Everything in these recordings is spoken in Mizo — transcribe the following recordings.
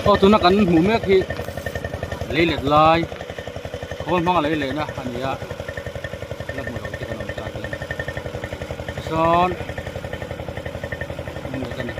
Aw tuna kan hmuh mek hi lei let lai khawl hmanga lei lehna a ni a la hmu lo te kan awm ta hian tisawn an let a ni.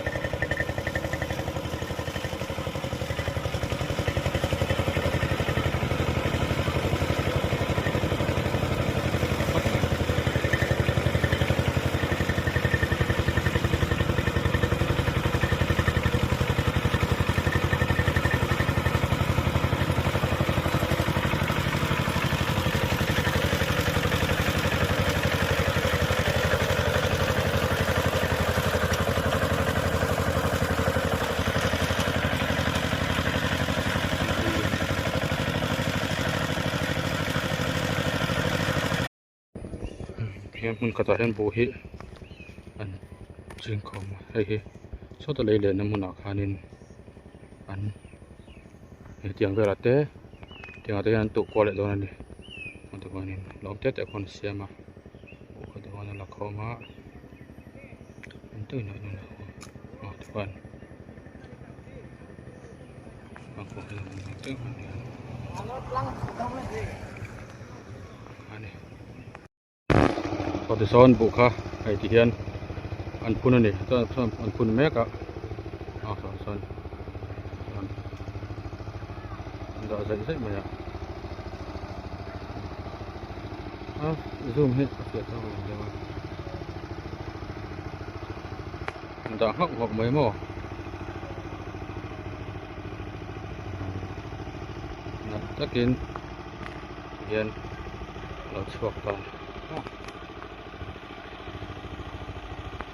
Hian hmun khatah hian buh hi an ching khawm a hei hi sawta lei lehna hmunah khanin an hetiang velah te tiangah te hian an tuh kual leh dawn a ni tichuanin lawm te te khawn a siam a buh kha tichuan a la khawm a an tui nuaih nuaih a tichuan. Aw tisawn buh kha hei ti hian an phun a ni chuan an phun mek a a sawn sawn chuan an dah zaih zaih mai a a zoom hi a fiah tawk lo deuh a an dah nghauh nghauh mai maw nalh takin tihian a lo chhuak ta.